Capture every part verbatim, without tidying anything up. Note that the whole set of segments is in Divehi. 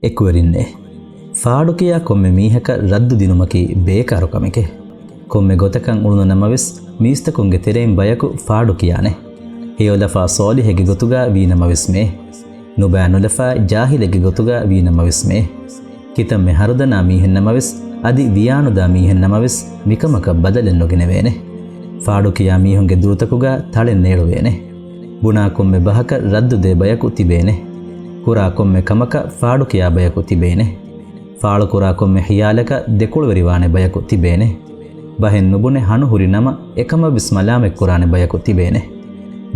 އެކުވެރިންނޭ. ފާޑުކިޔާ ކޮންމެ މީހަކަށް ރައްދު ދިނުމަކީ ބޭކާރު ކަމެކޭ. ކޮންމެ ގޮތަކަށް އުޅުނު ނަމަވެސް، މީސްތަކުންގެ ތެރެއިން ބަޔަކު ފާޑު ކިޔާނެ. ހެޔޮލަފާ ސޯލިހެއްގެ ގޮތުގަ ވީ ނަމަވެސް މޭ. ނުބައި ނުލަފާ ޖާހިލެއްގެ ގޮތުގަ ވީ ނަމަވެސް މޭ. ކިތަންމެ ހަރުދަނާ މީހެއް ނަމަވެސް، އަދި ވިޔާނުދާ މީހެއް ނަމަވެސް، މިކަމަކަށް ބަދަލެއް ނުގެނެވޭނެ. ފާޑުކިޔާ މީހުންގެ ދޫތަކުގަ ތަޅެއް ނޭޅުވޭނެ. ބުނާ ކޮންމެ ބަހަކަށް ރައްދު ދޭ ބަޔަކު ތިބޭނެ. ކުރާ ކޮންމެ ކަމަކަށް ފާޑުކިޔާ ބަޔަކު ތިބޭނެ. ފާޅުކުރާ ކޮންމެ ހިޔާލަކަށް ދެކޮޅުވެރިވާނެ ބަޔަކު ތިބޭނެ. ބަހެއް ނުބުނެ ހަނު ހުރި ނަމަ، އެކަމަށްވެސް މަލާމަތްކުރާނެ ބަޔަކު ތިބޭނެ.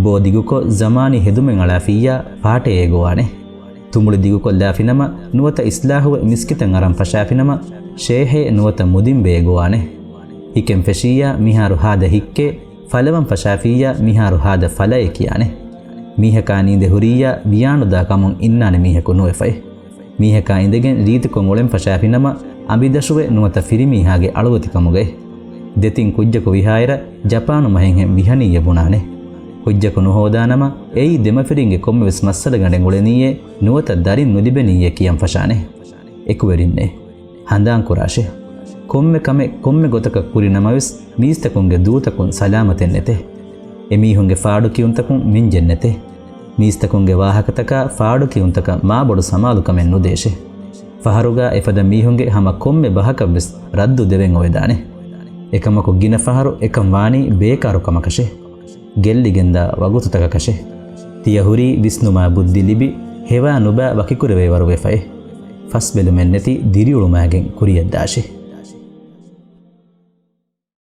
ބޯ ދިގުކޮށް ޒަމާނީ ހެދުމެއް އަޅާފިއްޔާ، ފާޓެއޭ ގޮވާނެ. ތުނބުޅި ދިގުކޮށްލާފިނަމަ، ނުވަތަ އިސްލާހުވެ މިސްކިތަށް އަރަން ފަށާފިނަމަ، ޝޭހޭ ނުވަތަ މުދިންބެއޭ ގޮވާނެ. ހިކެން ފެށިއްޔާ، މިހާރު ހާދަ ހިއްކޭ، ފަލަވަން ފަށާފިއްޔާ، މިހާރު ހާދަ ފަލައޭ ކިޔާނެ. މީހަކާ ނީނދެ ހުރިއްޔާ، ވިޔާނުދާ ކަމުން އިންނާނެ މީހަކު ނުވެފައި. މީހަކާ އިނދެގެން ރީތިކޮށް އުޅެން ފަށާފިނަމަ، އަނބިދަށުވެ ނުވަތަ ފިރިމީހާގެ އަޅުވެތިކަމުގައި. ދެތިން ކުއްޖަކު ވިހާއިރަށް، ޖަޕާނު މަހެއްހެން ވިހަނިއްޔޭ ބުނާނެ. ކުއްޖަކު ނުހޯދާނަމަ، އެއީ ދެމަފިރިންގެ ކޮންމެވެސް މައްސަލަގަނޑެއް އުޅެނީއޭ، ނުވަތަ ދަރިން ނުލިބެނީއޭ ކިޔަން ފަށާނެ. އެކުވެރިންނޭ. ހަނދާންކުރާށޭ. ކޮންމެ ކަމެއް ކޮންމެ ގޮތަކަށް ކުރި ނަމަވެސް، މީސްތަކުންގެ ދޫތަކުން ސަލާމަތެއް ނެތޭ. އެމީހުންގެ ފާޑު ކިޔުންތަކުން މިންޖެއް ނެތޭ. މީސްތަކުންގެ ވާހަކަތަކާ ފާޑު ކިޔުންތަކަށް މާބޮޑު ސަމާލުކަމެއް ނުދޭށޭ. ފަހަރުގަ އެފަދަ މީހުންގެ ހަމަ ކޮންމެ ބަހަކަށްވެސް ރައްދު ދެވެން އޮވެދާނެ. އެކަމަކު ގިނަ ފަހަރު އެކަން ވާނީ ބޭކާރު ކަމަކަށޭ. ގެއްލިގެންދާ ވަގުތުތަކަކަށޭ. ތިޔަ ހުރީ ވިސްނުމާ ބުއްދި ލިބި، ހެވާ ނުބާ ވަކިކުރެވޭ ވަރު ވެފައޭ. ފަސްބެލުމެއް ނެތި ދިރިއުޅުމާގެން ކުރިޔަށްދާށޭ.